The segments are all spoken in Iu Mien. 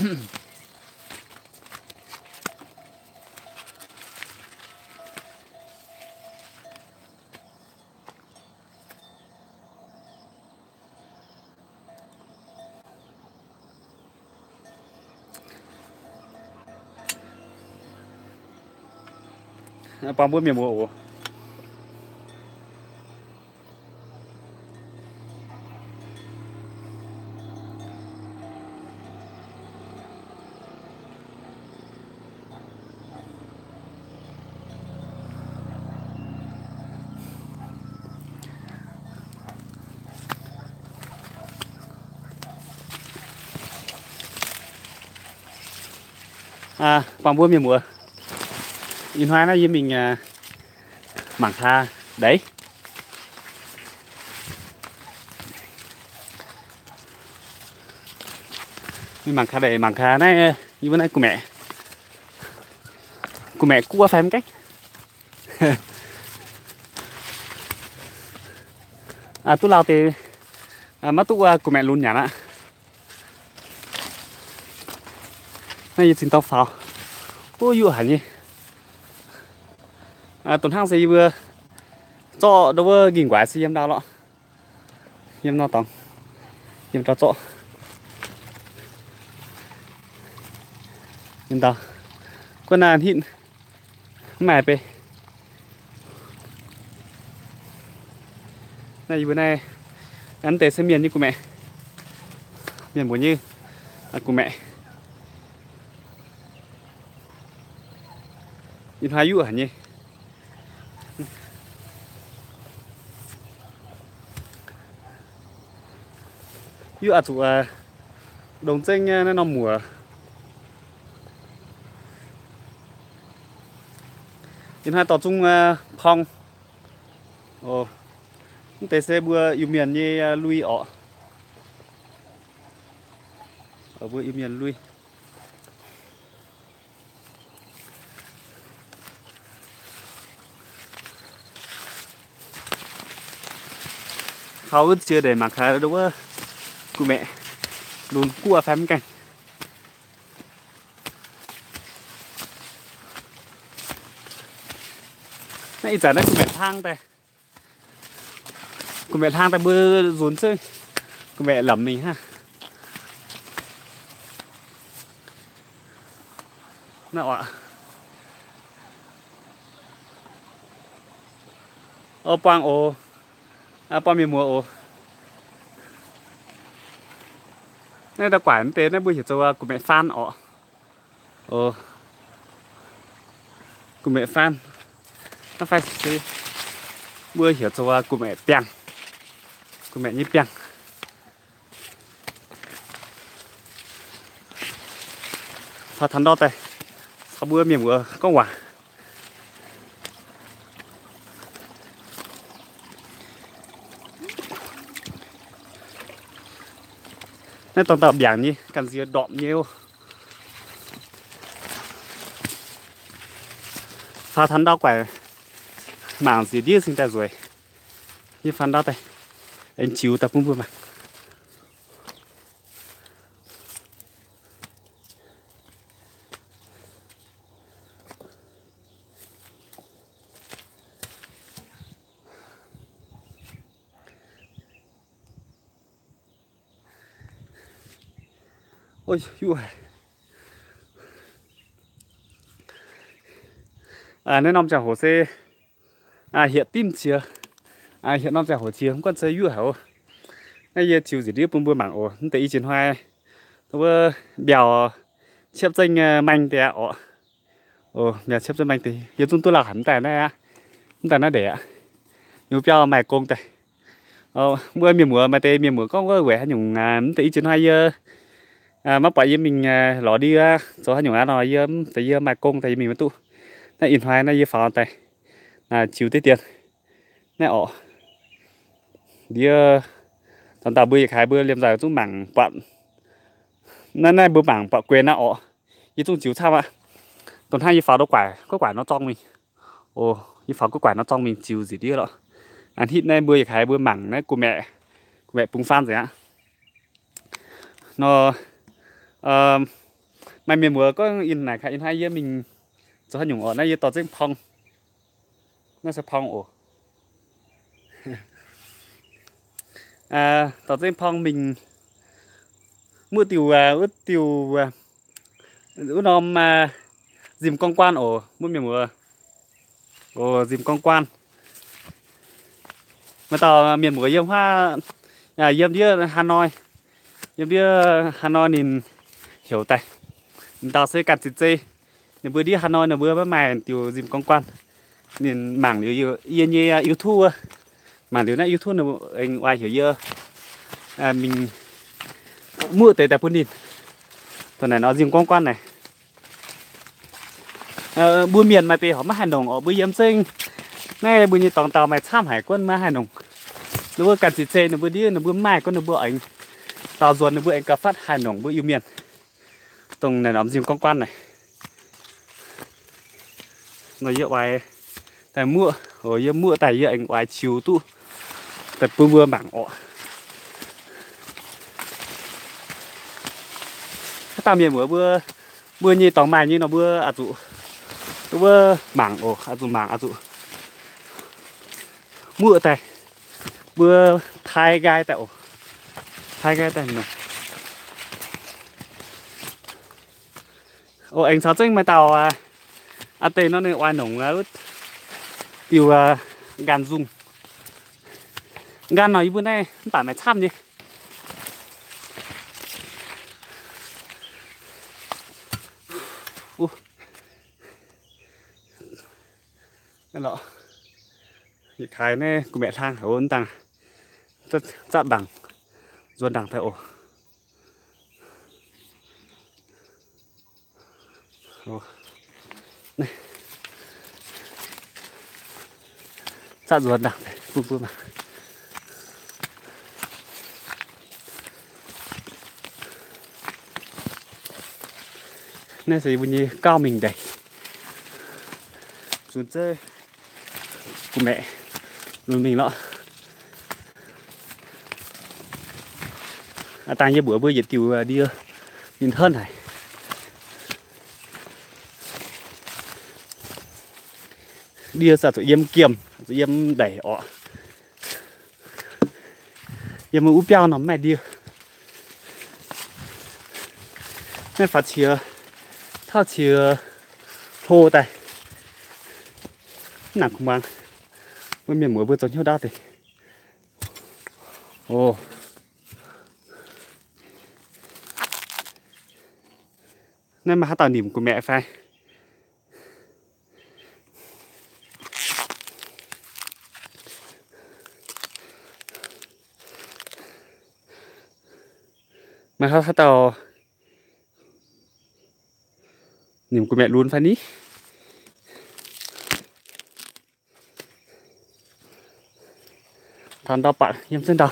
Buangh mbuo mienh muoz oc. Buangh mbuo mienh muoz, ih hnoi naaiv yie mingh mangc kaa deix. Mingh mangc kaa deix, mangc kaa naaiv, yie mbuo naaiv gu'maeqc, gu'maeqc guoqv fai mv gaengh. Duqv lauh deix maiv duqv gu'maeqc lunx nyanc aqv. Naaiv yie cingx dau faaux. Wuov, yuoqv haic nyei. Dongh hnangv se yie mbuo zorqv ndau wuov ngingh nquaix se yiem ndau lorqc. Yiem nor dorngx, yiem ndau zorqv. Yiem ndau, guov naaiv hitv mv maaih bei. Naaiv yie mbuo naaiv, mv deix se mienh nyei gu'maeqc, mienh mbuo nyei gu'maeqc. Ih hnoi yuoqv haic nyei. Yuoqv aqv, zuqc ndongc zengv naaiv norm muoc. Ih hnoi dorh zungv porng. Mv deix se mbuo Iu-Mienh nyei lui orqc. Mbuo Iu-Mienh lui. Kaux wuov ziex ndeic mangc gaax wuov gu'maeqc lunx guoqv fai mv gaengh. Naaiv ih zanc naaiv gu'maeqc hlang daaih, gu'maeqc hlang daaih mbuo nzuonx zengv, gu'maeqc lamz mingh hnangv. Naaiv oc. O, buangh oc. Buangh mienh muoz oc. Naaiv ndau guaaic mv deix naaiv mbuo heuc zoux gu'maeqc faan orqc. O, gu'maeqc faan. Naaiv fai se mbuo heuc zoux gu'maeqc biangh, gu'maeqc nyei biangh. Faaux taux ndau daaih caux mbuo mienh muoz gorngv waac. Naaiv dorngx dauh mbiaangc nyei, ganh nziex ndorpc nyei oc. Faaux taux ndau guaaic, mangc nziex ndiev cingx daaih nzueic. Yie faaux ndau daaih aengx ziux daaih bun mbuo mangc. Naaiv norm ziangh hoc se hietc dimv qiex, hietc norm ziangh hoc qiex, mv gunv se yuoqv haic oc. Naaiv yie ziux nziex ndiev bun mbuo mangc oc. Mv deix i jiex hnoi wuov mbiauz ciepv zengv maeng deix aqv oc. O, mbiauz ciepv zengv maeng deix, yie zungv duqv lauh haic mv daaih naaiv aqv, mv daaih naaiv ndeic aqv. Yie biauv maaih gong daaih. Mbuo mienh muoz maaih deix mienh muoz gorngv wuov weic haaix nyungc mv deix i jiex hnoi yie maiv buatc yie mingh lorz ndie, zoux haaix nyungc aqv nor, yie mv deix yie maaih gong daaih yie mingh maiv duqv. Naaiv ih hnoi naaiv yie faaux daaih ziux deix dien naaiv orqc. Ndiev zanc dauh mbuo yietc kaaix mbuo liemh nzaic zungv mangc buatc. Naaiv naaiv mbuo mangc buatc gueix naaiv orqc. Yie zungv ziux camv aqv. Dongh hnangv yie faaux ndau guaaic, guaiv guaic nor zorng mingh. O, yie faaux guaiv guaic nor zorng mingh ziux nziex ndiev lorqc. Aa, hitv naaiv mbuo yietc kaaix mbuo mangc naaiv gu'maeqc, gu'maeqc bungx faan nzengc aqv. Nor, Maaih mienh muoz gorngv yie naaic kaaix yie hnangv yie mingh zoux haaix nyungc orqc, naaiv yie dorh zengv pong. Naaiv se pong oc. Dorh zengv pong mingh muoqv diuh, wuov diuh, wuov norm nzimh gorngv guaan oc, mbuo mienh muoz. Oc, nzimh gorngv guaan. Maaih dauh mienh muoz yiem huaav, yiem ndiev Hà Nội, yiem ndiev Hà Nội ninh heuc daaih. Ninh dauh se ganh zinh zei. Ninh mbuo ndiev Hà Nội ninh mbuo maiv maaih diuh nzimh gorngv guaan. Ninh mangc liuz yie nyei YouTube wuov, mangc liuz naaiv YouTube ninh aengx oix heuc yie mingh muoqv deix daaih bun ninh. Dongh naaic nor nzimh gorngv guaan naaic. Mbuo mienh maaih deix horpc maiv haih nongc orqc, mbuo yiem zengv naaiv mbuo nyei dorngx dauh maaih camv haic gunv maiv haih nongc. Ninh mbuo ganh zinh zei ninh mbuo ndiev ninh mbuo mv maaih gunv ninh mbuo aengx daaux nzuonx ninh mbuo aengx gauh fatv haih nongc mbuo Iu-Mienh. Dongh naaic norm nzimh gorngv guaan naaic. Nor yie oix daaih muoqv, yie muoqv daaih yie aengx oix qiux duqv daaih bun mbuo mangc orqc. Haaix dauh mienh muoz mbuo, mbuo nyei dorngx maaih nyei nor mbuo oix zuqc, mbuo mangc oc, oix zuqc mangc, oix zuqc muoqv daaih, mbuo pai nqaai daaih oc, pai nqaai daaih nongc. Oc, aengx caux zengv maaih dauh aa deix nor ninh oix nongc diuh nqan nzung. Nqan nor yie mbuo naaiv mv baac maaih camv nyei. Yietc kaaix naaiv gu'maeqc hlang haic, dangh zatv ndaangc, nzuonx ndaangc daaih oc. Zatv nzuonx ndaangc daaih bun mbuo mangc. Naaiv se mbuo nyei gauv mingh ndeic, zunc zeiv gu'maeqc lunx mingh lorqc. Aa dangh yie mbuox mbuo yietc diuh ndie ninh henv haic. Ndie se zuqc yiem giemh, zuqc yiem ndeic orqc. Yiem wuov biauv nor mv maaih ndie. Naaiv faaux qiex, tauv qiex hlo daaih. Mv nangc kuv muangx, mbuo mienh muoz mbuo zoux hnyouv ndaauv deix. Oc, naaiv maaih haaix dauh nimc gu'maeqc fai? Maaih haaix dauh nimc gu'maeqc lunx fai ni? Taux ndau baac yiem zengv ndau.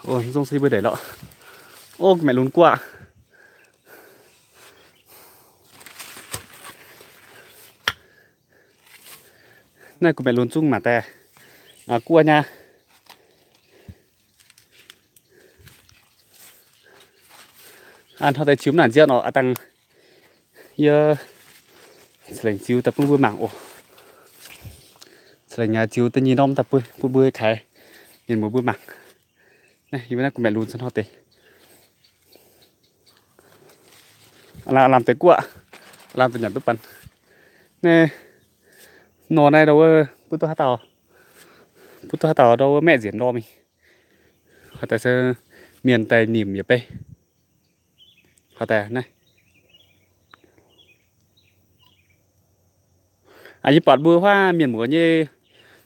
Oc, zungv se mbuo ndeic lorqc. Oc, gu'maeqc lunx guoqv. Naaiv gu'maeqc lunx zungv mangc daaih guoqv nyei. Hnangv deix ziux mv nangc nzienv orqc, aa dangh yie ca'lengc ziux daaih bun mbuo mangc oc. Ca'lengc ziux da'nyeic norm daaih bun mbuo kaaix mienh muoz mbuo mangc. Naaiv yie mbuo naaiv gu'maeqc lunx caux hnangv deix. Lamh deix guoqv, lamh deix nyanc duqv banh. Naaiv nor naaiv ndau wuov butv duqv haaix dauh, butv duqv haaix dauh ndau wuov maeqv nzienx ndorm mingh. Haaix daaih se mienh daaih nimc yietc bei. Haaix daaih naaiv Yie buatc mbuo huaav mienh muoz nyei,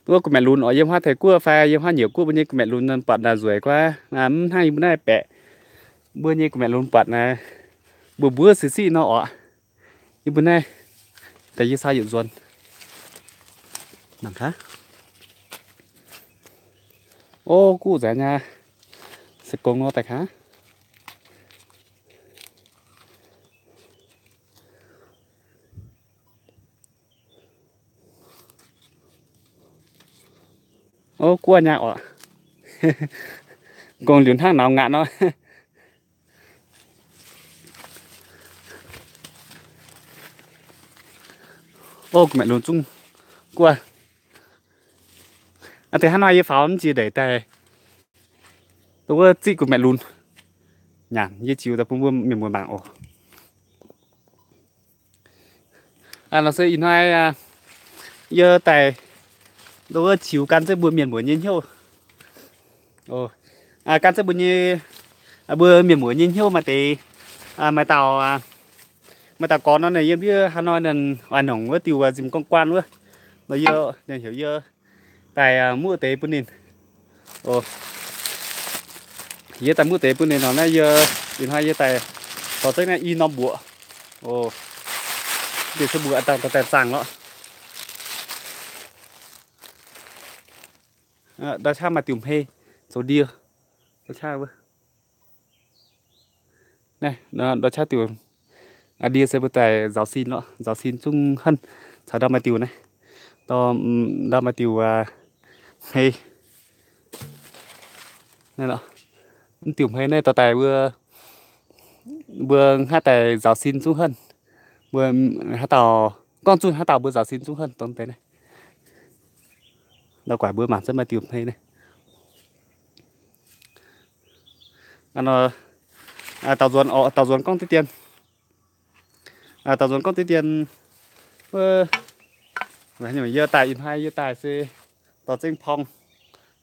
wuov gu'maeqc lunx oc, yiem huaav Taiv Guoqv fai yiem huaav Nyiec Guoqv mbuo nyei gu'maeqc lunx buatc naaic nzueic guaav, mv hnangv yie mbuo naaiv baeqc. Mbuo nyei gu'maeqc lunx buatc naaic mbuov mbuov sic siqv nor oc. Yie mbuo naaiv, daaih yie caux yietc nzuonx. Mangc gaax. Ov, guv nzengc nyei. Se gong nor daaih gaax. Ov, guoqv nyei oc. Gong liuz hnangv naux ngaatc nor. Ov, gu'maeqc lunx zungv guoqv. A'deix hnangv nor yie faaux mv jiex ndeic daaih, wuov ziqv gu'maeqc lunx nyanc, yie ziux daaih bun mbuo mienh muoz mangc oc. Nor se ih hnoi yie daaih wuov ziux gan zengv mbuo mienh muoz nyei hnyouv. Gan zengv mbuo nyei, mbuo mienh muoz nyei hnyouv maaih deix, maaih dauh, maaih dauh gorx nor, ninh yiem ndiev haaix nor, ninh oix nongc wuov diuh nzimc gorngv guaan wuov. Nor yie, ninh heuc yie daaih muoqv deix bun ninh. Yie daaih muoqv deix bun ninh nor naaiv, yie, ih hnoi yie daaih dorh zengv naaiv i norm mbuoqc. Deix se mbuoqc daaih zaangc lorqc. Ndau qaqv maaih diuh hmei zoux ndie. Ndau qaqv wuov, naaiv ndau qaqv diuh ndie se mbuo daaih nzaaux sin lorqc. Nzaaux sin zungv hanv caux ndau maaih diuh naaiv, ndau maaih diuh hmei. Naaiv lorqc, mv diuh hmei naaiv dorh daaih mbuo, mbuo haaix daaih nzaaux sin zungv hanv. Mbuo haaix dauh gorngv zunh haaix dauh mbuo nzaaux sin zungv hanv dongh deix naaiv. Ndau guaix mbuo mangc zengv maaih diuh hmei naaiv. Daaux nzuonx, daaux nzuonx gorngv diqv dien, daaux nzuonx gorngv diqv dien, yie daaih ih hnoi yie daaih se dorh zengv porng,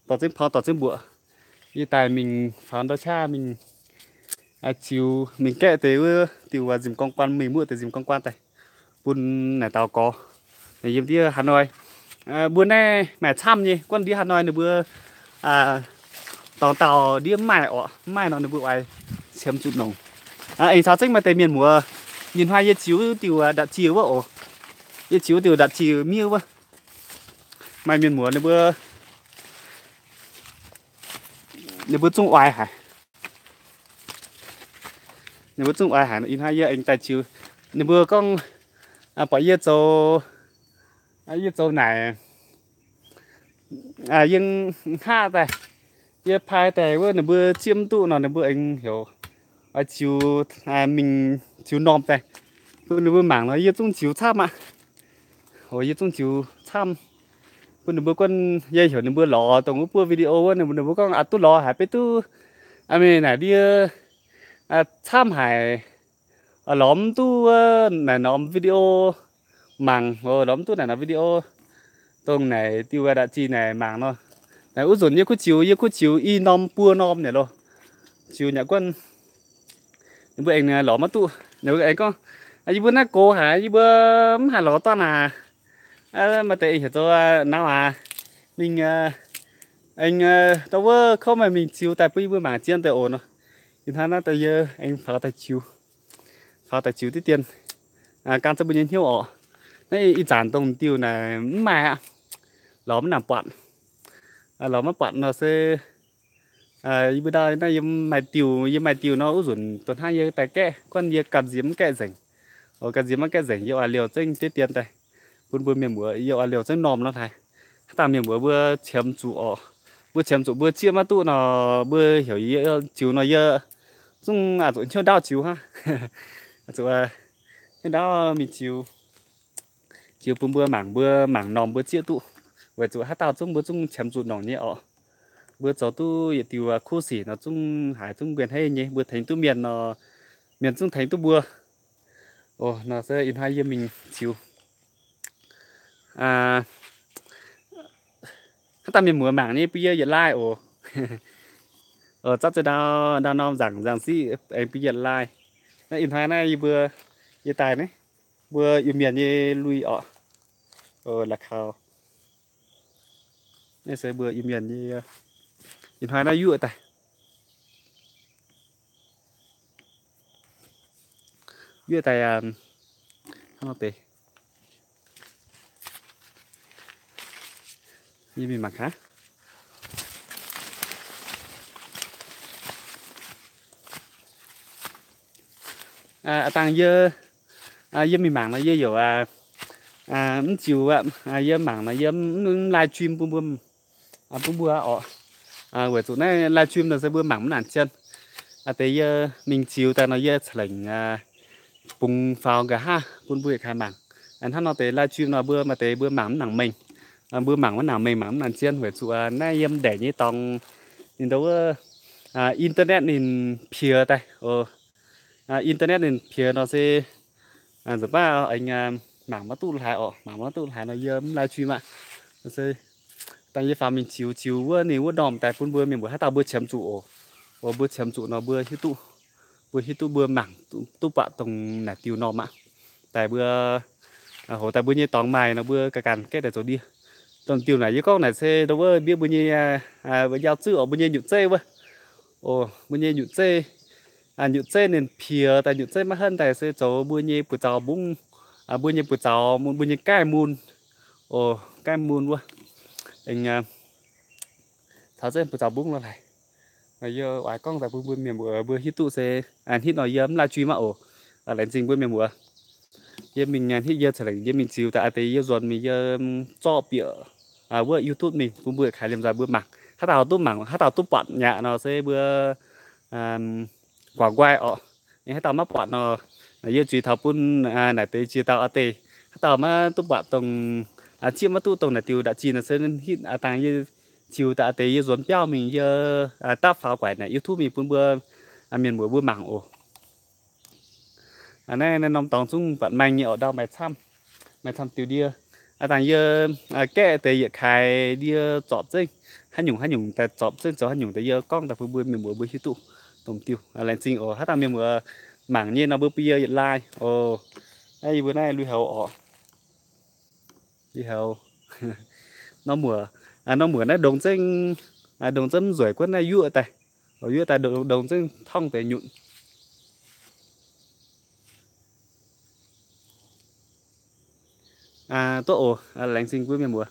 dorh zengv porng dorh zengv mbuoqc. Yie daaih mingh faaux ndau qaqv mingh ziux, mingh gaeqv deix wuov diuh nzimc gorngv guaan, mingh muoqv deix nzimc gorngv guaan daaih bun naaic dauh gorx. Yiem ndiev Hà Nội, mbuo naaiv maaih camv nyei, guanh ndiev Hà Nội ninh mbuo dorngx dauh ndiev mv maaih orqc, mv maaih nor ninh mbuo oix qiemx zuqc nongc. Aengx caux zengv maaih deix mienh muoz, ih hnoi yie ziux diuh ndatc jiex wuov oc. Yie ziux diuh ndatc jiex miev wuov. Maaih mienh muoz ninh mbuo, ninh mbuo zungv oix haic. Ninh mbuo zungv oix haic. Ih hnoi yie aengx daaih ziux, ninh mbuo gorngv buatc yie zoux, yie zoux naaic, yie hngaqv daaih, yie pai daaih wuov ninh mbuo zieqv mv duqv nor ninh mbuo aengx heuc oix ziux, mingh ziux normh daaih bun ninh mbuo mangc nor yie zungv ziux camv aqv. Yie zungv ziux camv bun ninh mbuo guanh. Yie heuc ninh mbuo lorz dongh wuov buov video wuov, ninh mbuo gorngv aqc duqv lorz haic, beiv duqv mingh naaic ndiev camv haic, lorz mv duqv naaic norm video mangc, lorz mv duqv naaic norm video dongh naaic diuh ndatc jiex naaic mangc nor. Naaic wuov nzunc yie kuv ziux, yie kuv ziux i norm buo norm naaic loh. Ziux nyei guanh, ninh mbuo aengx lorz maiv duqv. Ninh mbuo aengx gorngv, yie mbuo naaiv gox haic, yie mbuo mv haih lorz duqv naaic. Maaih deix heuc zoux nau aac, mingh aengx dongh wuov kouv meih mingh ziux daaih bun yie mbuo mangc zien deix oc nor. Ih hnoi naaiv daaih yie aengx faaux daaih ziux, faaux daaih ziux diqv dien, gan zengv mbuo nyei hnyouv orqc. Naaiv ih zanc dongh diuh naaic mv maaih aqv, lorz mv nangc buatc. Lorz maiv buatc nor se yie mbuo ndau naaiv yie maaih diuh, yie maaih diuh nor wuov nzunc dongh hnangv yie daaih gaeqv, guanh yie gan nziex mv gaeqv nzengc. Gan nziex mv gaeqv nzengc yie oix liouh zengv diqv dien daaih bun mbuo mienh muoz, yie oix liouh zengv normh nor haic. Haaix dauh mienh muoz mbuo qiemx zuqc orqc, mbuo qiemx zuqc mbuo zieqv maiv duqv nor, mbuo heuc yie ziux nor yie zungv zuqc hnyouv ndaauv ziux hnangv. Zuqc hnyouv ndaauv mingh ziux, ziux bun mbuo mangc, mbuo mangc normh mbuo zieqv duqv. Weic zuqc haaix dauh zungv mbuo zungv qiemx zuqc nongc nyei orqc. Mbuo zoux duqv yietc diuh kuv sic nor zungv haiz zungv mbuo hneiv nyei, mbuo tengx duqv mienh nor, mienh zungv tengx duqv mbuo. Nor se ih hnoi yie mingh ziux. Haaix dauh mienh muoz mangc nyei bun yie yietc like oc. Zatv zeix ndau, ndau norm nzaangc nzaangc siqv aengx bun yietc like. Naaiv ih hnoi naaiv yie mbuo, yie daaih naaiv, mbuo Iu-Mienh nyei lui orqc. La'kaux. Naaiv se mbuo Iu-Mienh nyei, ih hnoi naaiv yuoqv daaih, yuoqv daaih hnangv nor deix. Yie mingh mangc gaax. Aa, dangh yie, yie mingh mangc nor yie youc mv ziux aqv. Yie mangc nor yie mv live stream bun mbuo, bun mbuo oc. Weic zuqc naaiv live stream nor se mbuo mangc mv nangc zien. Deix yie mingh ziux daaih nor yie ca'lengc bungx faaux nqa'haav bun mbuo yietc kaaix mangc. Hnangv nor deix live stream nor mbuo maaih deix mbuo mangc mv nangc mengh. Mbuo mangc mv nangc mengh, mangc mv nangc zien weic zuqc naaiv yiem ndeic nyei dorngx ninh ndo wuov internet ninh piex daaih. Internet ninh piex nor se nzunc baav aengx mangc maiv duqv haaix oc, mangc maiv duqv haaix nor yie mv live stream aqv. Se dangh yie faaux mingh ziux ziux wuov ninh wuov normh daaih bun mbuo mienh muoz haaix dauh mbuo qiemx zuqc oc. Mbuo qiemx zuqc nor mbuo hiuv duqv, mbuo hiuv duqv mbuo mangc duqv buatc dongh naaic diuh normh aqv. Daaih mbuo hoz daaih mbuo nyei dorngx maaih nor mbuo ganh ganh gaeqv daaih zoux ndie. Dongh diuh naaic yie gorngv naaic se ndo wuov mbienv mbuo nyei njaaux zuqv oc, mbuo nyei nyutc zeiv wuov. Oc, mbuo nyei nyutc zeiv, nyutc zeiv ninh piex daaih, nyutc zeiv maiv henv daaih se zoux mbuo nyei buoz-zaux mbungv, mbuo nyei buoz-zaux, mbuo nyei gaih mun. Oc, gaih mun wuov. Aengx caux zengv buoz-zaux mbungv lo haic. Yie oix gorngv daaih bun mbuo mienh muoz mbuo hiuv duqv se hnitv nor yie mv live stream aqv oc. Laengz zingh mbuo mienh muoz. Yie mingh hnitv yie ca'lengc yie mingh ziux daaih a'deix yie nzuonx mingh yie zorqv bieqc wuov YouTube mingh bun mbuo kaaix liemh nzaaih mbuo mangc. Haaix dauh duqv mangc, haaix dauh duqv buatc mi'aqv nor se mbuo guangc nqoi oc. Haaix dauh maiv buatc nor, yie zuiz taux bun naaic deix ziex dauh a'deix. Haaix dauh maiv duqv buatc dongh, zieqv maiv duqv dongh naaic diuh nda'zinh nor se hitv dangh yie ziux daaih a'deix yie nzuonx biauv mingh yie dapv faaux guaix naaic YouTube mingh bun mbuo mienh muoz mbuo mangc oc. Naaiv norm dorngx zungv buatc maeng nyei oc, ndau maaih camv, maaih camv diuh ndie. Dangh yie gaeqv deix yietc kaaix ndie zorpc zengv, haaix nyungc haaix nyungc daaih zorpc zengv zoux haaix nyungc daaih yie gorngv daaih bun mbuo mienh muoz mbuo hiuv duqv domh diuh. Laengz zingh oc. Haaix dauh mienh muoz mangc nyei nor mbuo bun yie yietc like oc. Naaiv yie mbuo naaiv lui-houx oc. Lui-houx. Norm muoc, norm muoc naaiv ndongc zengv, ndongc zengv mv nzueic guonv naaiv yuoqv daaih. Yuoqv daaih ndongc zengv torngv deix nyutc. Duqv oc. Laengz zingh mbuo mienh muoz.